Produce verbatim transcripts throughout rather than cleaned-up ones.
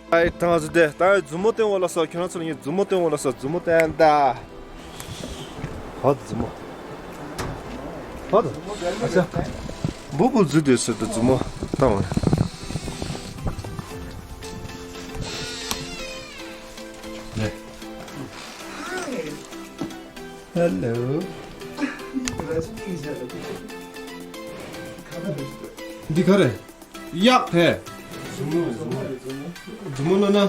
ཨའི་ཐང་ཟུ་དེ་ད་མཛུབ་མོ་སྟོན་འོ་ལ་སོ། ཁྱོད་རང་ཚོ་ལ་ངས་མཛུབ་མོ་སྟོན་འོ་ལ་སོ། མཛུབ་མོ་སྟོན་ད། ཧོ་མཛུབ་མོ། ཧོ་ཨ་ཅག་འབུ་འབུ་འཛུལ་དུས་སུ་དུ་མཛུབ་མོ་བཏང་བ་རེད། ཧེ་ལོ། འདི་ག་རེ། གཡག་དེ། མཛུབ་མོ། མཛུབ་མོ། མཛུབ་མོ་ལབ་ན། ཨ།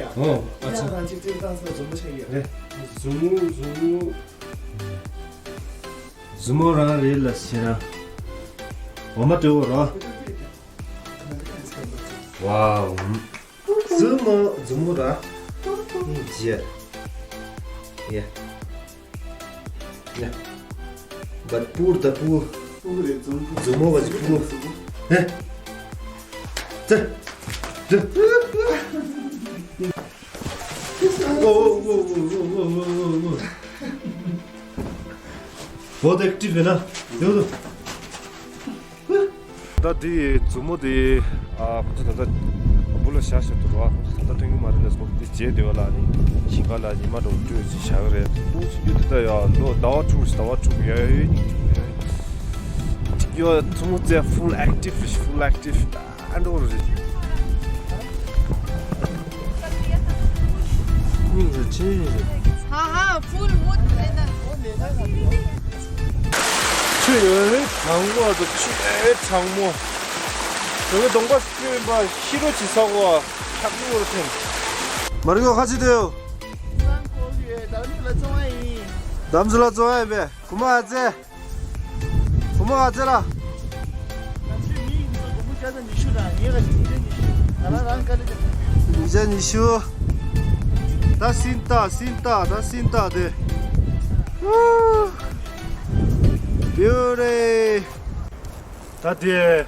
ཨོ་ཨ་ཅག་རེད། མཛུབ་མོ། མཛུབ་མོ། མཛུབ་མོ་རང་རེད་ལ་ཟེར་ན། འོ་མ་སྤྲོད་འོ་རོ། ཝའོ། མཛུབ་མོ། མཛུབ་མོ་ར། ཡ། ཡ། ཡ། བ་པུར་ད་པུར། མཛུབ་མོ་བ་ཇི་པུར། ཧེ། ཙི། ཙི། ཨོ་ཨོ་ཨོ། བོད་ཨེག་ཊིབ་ཡིན་ན། ཡོད་དོ། ད་དེ་མཛུབ་མོ་དེ། ཨ། ཁོ་ཚོ་ད་ལྟ་སྦུག་ལ་བཞག་བཞག་འདུག་ར། ཁོ་ཚོ་ད་ལྟ་ཐོན་གྱི་མ་རེད་ལ། ཁོ་ཚོ་དེ་བརྗེད་བསྡད་པ་ལ་ནི། ཞིང་ཁ་ལ་ཉི་མ་འགྲོ་སྤྲོད་ཅིག་བཞག་གི་རེད། ཁོ་ཚོ་ཡོད་དེ་ད་ཡ་ལོ་ཟླ་བ་དྲུག་ཟླ་བ་དྲུག་ཡ་ཡོད་ནི་ཡོད། ཡོད་མཛུབ་མོ་ཙེ་ཧྥུལ་ཨེག་ཊིབ་ཧྥུལ་ཨེག་ཊིབ། ཨ་འགྲོ་རེད། སྙིང་རེ་ཆེ་རེད། ཧ་ཧ། ཕུལ་མུད་རེད་ད། ཆུ་ཡོད་རེད། གྲང་མོ་དང་ཆུ་ཨེ་གྲང་མོ། དེ་གདོང་པ་སྐྱོན་པ་ཤི་རོ་ཅི་ས་གོ་ཁྱག་ཏུ་བོར་ཐེན། མ་རིག་གོ་ཁ་ཅི་དེའོ། རྡ་རམ་ས་ལ་བཙོང་བ་ཡིན་པས། གོ་མ་ཨ་ཙེ། བུ་མོ་ཨ་ཙེ་ར། ང་ཚོའི་མི་ཡིན་ཚོ་སྒོར་མོ་བརྒྱ་དང་ཉི་ཤུ་ར། ངས་ག་ཅིག་ཉིས་བརྒྱ་ཉི་ཤུ། ང་རང་རང་དཀའ་ལས་ཀྱང་ཐུབ་ཡོད། ཉིས་བརྒྱ་ཉི་ཤུ། ད་སིན་ཏ་སིན་ཏ་ད་སིན་ཏ་དེ། བེའུ་རེ། ད་དེ།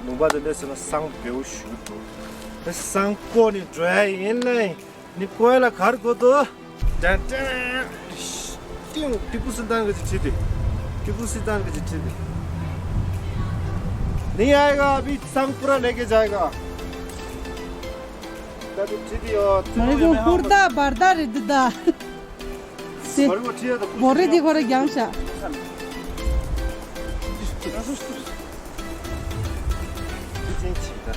ལུང་པ་དེ་འདྲ་ཟེར་ན་སང་བེའུ་ཞུ་འདུག་དེ་སང་བཀོག་ནས་འགྲོ་ཡ་ཡིན་ལེ། ནི་ཀོའི་ལ་གར་གོ་དོ། ཏན་ཏན། ཏིང་། ཏི་པུ་སུལ་ཏཱན་གི་ཅི་ཁྲིད་དེ། ཏི་པུ་སུལ་ཏཱན་གི་ཅི་ཁྲིད་དེ། ནི་ཨའི་ག་བི་སང་པུ་ར་ལེ་གེ་ཇའི་ག། ད་དེ་ཁྲིད་དེ་ཡོད། མ་རེད་གོ་ཀུར་ཏ་བར་ཏ་རེད་འདི་ད། སེ། མ་རེད་གོ་ཁྲིད་ཡ་ད་ཀུར་བོ་རེ་འདི་ཁོ་ར་རྒྱང་ཤ། ཅི་ཅན་ཆེ་ད།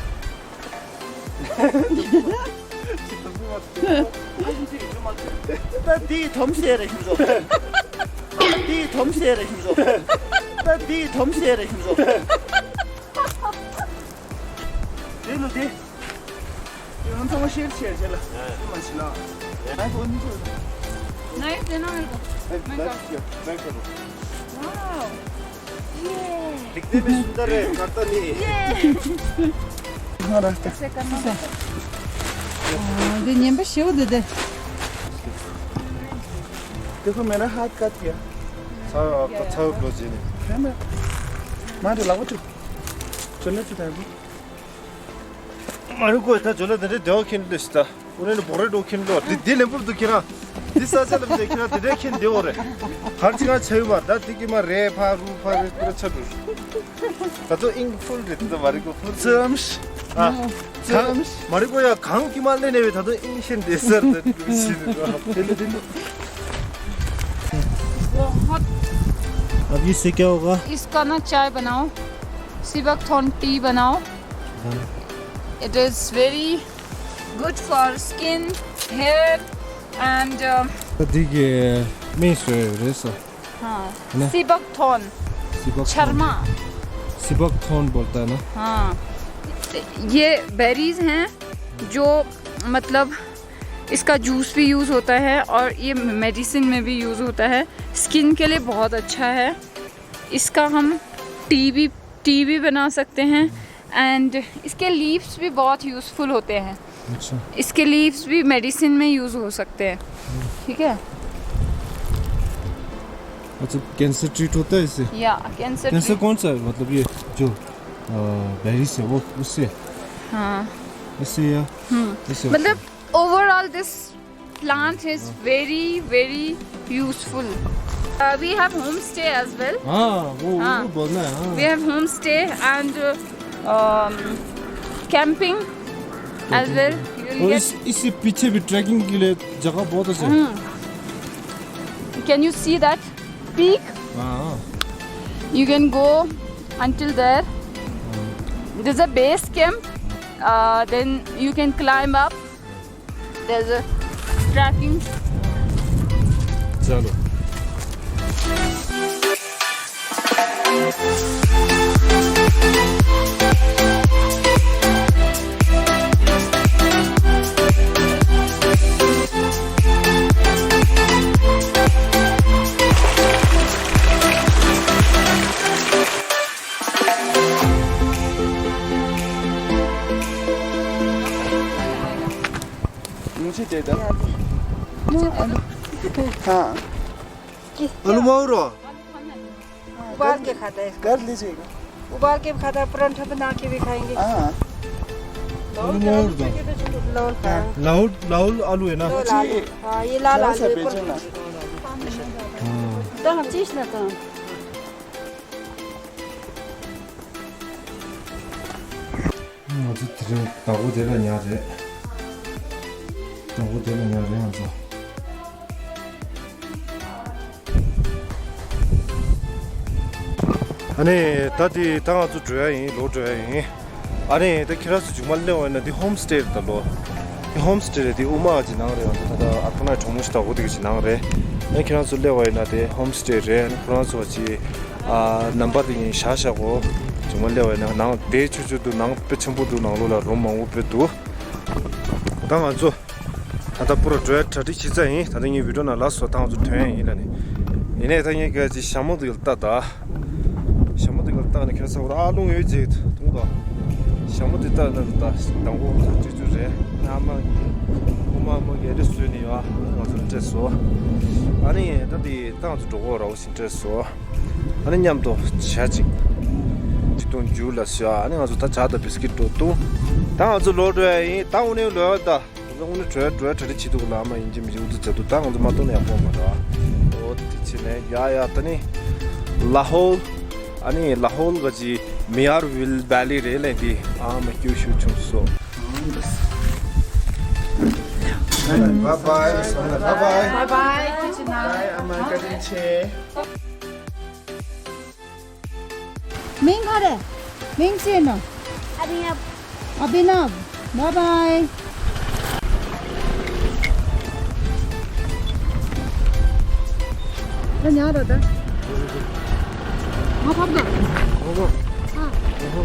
ད་དེའི་དོམ་ཤེས་རེད་ཤིང་བཟོ། ད་དེའི་དོམ་ཤེས་རེད་ཤིང་བཟོ། ད་དེའི་དོམ་ཤེས་རེད་ཤིང་བཟོ། དེ་ལོ་དེ། དེ་ང་ཚང་མ་ཤེར་བྱས་བྱས་ལ། དེ་མ་ཤི་ལ། ང་ཚོ་གཉིས་ཚོ། ནའི་སི། དེ་ནང་ཡོད་པ། ཨེ། ལའིཀ་ཡོད། ལའིཀ་ཡོད། ཝའོ། ये। दिखने में सुंदर है, करता नहीं। ये। महाराष्ट्र। ऐसे करना पड़ता है। हाँ, ये ཉན་པ་ཞེ་པོ་འདུག་དེ། देखो, मेरा हाथ काट दिया। ཚ་ཚ་བོ་ཇི་ནི། है ना? मारे लागो तू। चलने तू टाइम। མ་རུ་ཀོ་ད་ཇོ་ལ་དེ་འདྲའི་བདེ་བ་ཁྱེར་འདོད་ཤི་ད། ཨུ་རེ་ནི་བོ་རེ་འགྲོ་ཁྱེར་འགྲོ། དེ་དེ་ལེན་པོར་འདུག་ཁྱེར་ར། དེ་ས་ཆ་ལ་མི་ཁྱེར་ར་དེ་འདྲའི་ཁྱེར་འདེ་འོ་རེ། གར་ཅི་གང་ཆ་ཡོད་མ་ད་དེ་གི་མ་རེ་ཕ་རུ་ཕ་རེ་ཁྱེར་ར་ཆ་འགྲོ། ད་ཚོ་ཨིང་ཕུལ་རེད་ད་མ་རུ་ཀོ་ཕུལ། ཙམ་ཤ། ཨ། ཙམ་ཤ། མ་རུ་ཀོ་ཡ་གང་གི་མ་ལེན་ནས་བས་ད་ཚོ་ཨིང་ཤེན་དེ་སར་དེ་ཤི་ནི་ར། དེ་ལེ་དེ་ལེ། बहुत अब ये से क्या होगा? इसका ना चाय बनाओ, सिबक थॉन टी बनाओ। It is very good for skin, hair and, uh, འདི་གི་མིང་སུ་རེད་ས། हाँ, हाँ। सिबक थॉन। सिबक थॉन। शर्मा। सिबक थॉन बोलता है ना? हाँ। ये बेरीज हैं जो, मतलब, इसका जूस भी यूज़ होता है और ये मेडिसिन में भी यूज़ होता है। स्किन के लिए बहुत अच्छा है। इसका हम टी भी, टी भी बना सकते हैं। एंड इसके लीव्स भी बहुत यूज़फुल होते हैं। अच्छा। इसके लीव्स भी मेडिसिन में यूज़ हो सकते हैं। ठीक है। अच्छा, कैंसर ट्रीट होता है इससे? या, कैंसर कैंसर ट्रीट। कौन सा है? मतलब ये जो, अ, बेरीज है वो उससे? हाँ। इससे या हम्म। इससे? मतलब, overall this plant is very, very useful. Uh, we have homestay as well. हाँ, वो, हाँ। वो बोलना है, हाँ। We have homestay and, um, Camping as well. You will और get इस इससे पीछे भी ट्रैकिंग के लिए जगह बहुत अच्छा है। हम्म। Can you see that peak? हाँ। You can go until there. There's a base camp. Uh, then you can climb up. There's a trekking. चलो। मुझे दे दो। हाँ। आलू मारो। उबाल के खाता है इसको। कर लीजिएगा। उबाल के भी खाता है, परांठा बना के भी खाएंगे। हाँ। आलू मारो तो। लाहौल का। हाँ। लाहौल, लाहौल आलू है ना? लाहौल आलू। हाँ, ये लाल आलू है। हाँ। तो हम चीज ना तो। ང་ཚོ་དེ་རིང་བདག་པོ་དེ་ལ་ཉར་རེད། བདག་པོ་དེ་ལ་ཉར་རེད་ང་ཚོ། ཨ་ནི་ད་དེ་ད་ང་ཚོ་འགྲོ་ཡ་ཡིན། ལོག་འགྲོ་ཡ་ཡིན། ཨ་ནི་ད་ཁྱེད་རང་ཚོ་མཇུག་མ་སླེབས་པ་ཡིན་ན་དེ་ཧོམ་སི་ཊེ་རེད་ད་ལོ། དེ་ཧོམ་སི་ཊེ་རེད། དེ་དབུ་མ་གི་ནང་རེད། ད་ད་ཨ་ཁུ་ན་གྲོགས་མོ་ཞིག་བདག་པོ་དེ་གི་ནང་རེད། ཨ་ནི་ཁྱེད་རང་ཚོ་སླེབས་པ་ཡིན་ན་དེ་ཧོམ་སི་ཊེ་རེད། ཨ་ནི་ཁོ་རང་ཚོ་གི་ཨ་ནམ་བར་དེ་ཉིན་བཞག་བཞག་གོ། མཇུག་མ་སླེབས་པ་ཡིན་ན་ནང་དེ་ཆུ་ཆུ་འདུག། ནང་དཔེ་ཆེན་པོ་འདུག། ནང་ལོགས་ལ་རུམ་མང་པོ་དཔེ་འདུག། ད་ང་ཚོ་ད་ལྟ་པུ་ར་འགྲོ་ཡ་གྲ་སྒྲིག་བྱེད་ཚར་ཡིན། ད་ལྟ་ངའི་བི་ཌིའོ་ནང་ལབ་སོང་། ད་ང་ཚོ་ཐོན་ཡ་ཡིན་ལབ་ནས། ཡིན་ནའི་ད་ངས་སྐད་ཅིག་ཞྭ་མོ་འདི་ལ་ལྟ་ད། ཞྭ་མོ་འདི་ལ་ལྟ་ནས་ཁྱོད་ཚ་བོར་ཨ་རླུང་ཡོད་ཅིག་འཐུང་དོ། ཞྭ་མོ་འདི་ལྟ་ན་ད་དང་པོ་སྤྲད་རྒྱུ་རེད། ཨ་མ་གི་ཁོ་མ་མོ་གི་རེ་བཟོས་ནས་ཡོད། ང་ཚོ་ལ་སྤྲད་སོང་། ཨ་ནི་ད་འདི་ད་ང་ཚོ་འགྲོ་གོ་ར་བ་ཞིག་སྤྲད་སོང་། ཨ་ནི་མཉམ་དུ་ཇ་ཅིག་ཅིག་འཐུང་རྒྱུ་ལ་ཟེར། ཨ་ནི་ང་ཚོ་ད་ཇ་དང་བིས་ཀིཊ་འགྲོ་འཐུང་། ད་ང་ཚོ་ལོག་འགྲོ་ཡ་ཡིན། ད་དངོས་གནས་ལོག་ཡ་ད། ང་ཚོ་དངོས་གནས་འགྲོ་ཡ་འགྲོ་ཡ་གྲ་སྒྲིག་བྱེད་འདུག་ལ། ཨ་མ་ཡིན་གཅིག་མིན་གཅིག་འུ་ཚོ་མཛད་འདུག། ད་ང་ཚོ་མ་གཏོགས་ན་ཡག་པོ་མ་རེད། འོ་དེ་བྱས་ནས་ཡ་ཡ་ད་ནི་ལ་ཧོལ། ཨ་ནི་ལ་ཧོལ་ག་ཅི་མི་ཡར་ཝིལ་བྷེ་ལི་རེད་ལབ་དེ། ཨ་མ་སྐྱོ་ཤུགས་ཆུང་སོ། Bye bye. Bye bye. Bye bye. Bye, ཨ་མ་བཀའ་དྲིན་ཆེ། མིང་ག་རེ། མིང་ཅི་ནོ། ཨ་བི་ནབ། ཨ་བི་ནབ། Bye bye. ད་ཉལ་རོགས་ད། ང་ཕབ་དང་། ཨ།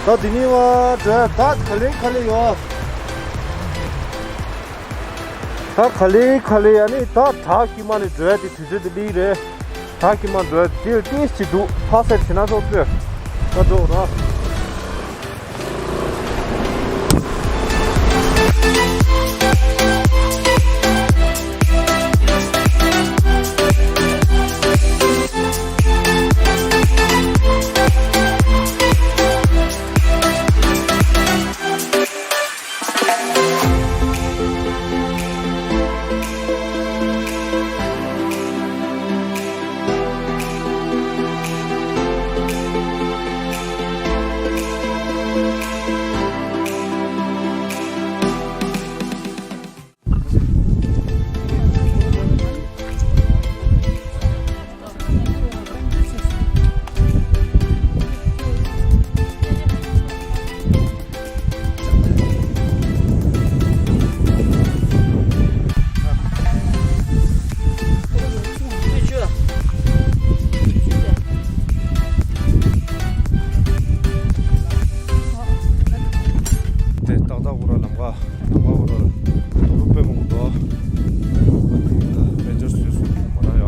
ད་འདི་ནས་བ་འགྲོ་ད་ག་ལེ་ག་ལེ་ཡོད། ད་ག་ལེ་ག་ལེ་ཡ་ནི་ད་བྲག་དཀྱིལ་མ་ནས་འགྲོ་ཡ་དེ་དུས་ཚོད་དེ་ལི་རེད། བྲག་དཀྱིལ་མ་འགྲོ་ཡ་དེ་ཏིས་ཅི་འདུག་ཕ་སེར་བྱེད་ན་སོགས་ཚོས་ད་འགྲོ་ར། ད་འུ་ར་ལམ་ཁ་ལམ་ཁ་འུ་ར་དོ་རུ་དཔེ་མང་པོ་འདུག་དཔེ་འཇོར་སུས་སུ་མ་ར་ཡ།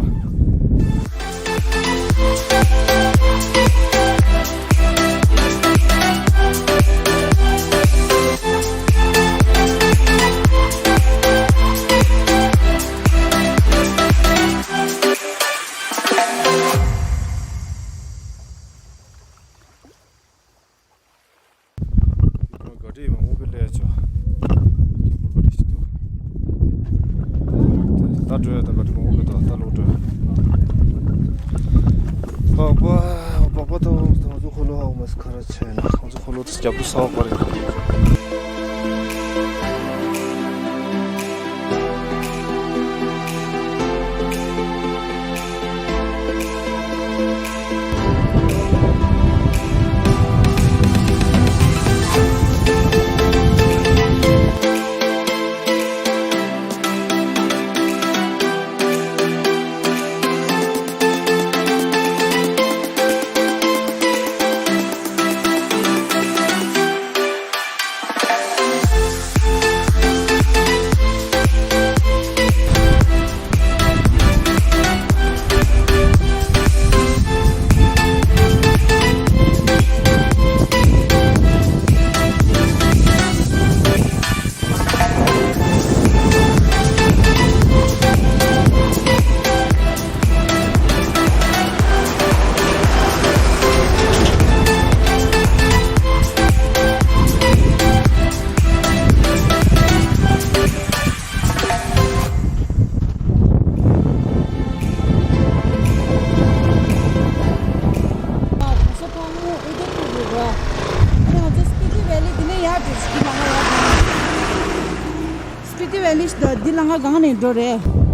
ག་རི་མང་པོ་སླེབས་ཆོག་ག་རི་ཞིག་འདུག་ད་འགྲོ་ཡ། ད་ག་རི་མང་པོ་འདུག་ད་ལོག་འགྲོ་ཡ། པགས་པ་པགས་པ་ད་ང་ཚོ་འཁོར་ལོ་ཧ་གོ་མ་སོང་། ཁ་ར་ཆེ་ན་ང་ཚོ་འཁོར་ལོ་ད་རྒྱབ་ཏུ་ས་འོག་པ་རེད། གོང་ས་ཕག་མོ་ཨུ་དེ་པུར་རེད་པ། ཨ་ནི་ང་ཚོ་སྤི་ཏི་ཝེ་ལི་འདི་ནས་ཡར་འགྲོ། སྤི་ཏི་ལ་ང་ཡར་འགྲོ། སྤི་ཏི་ཝེ་ལི་འདི་ལ་ང་སྒང་ནས་འགྲོ་རེད།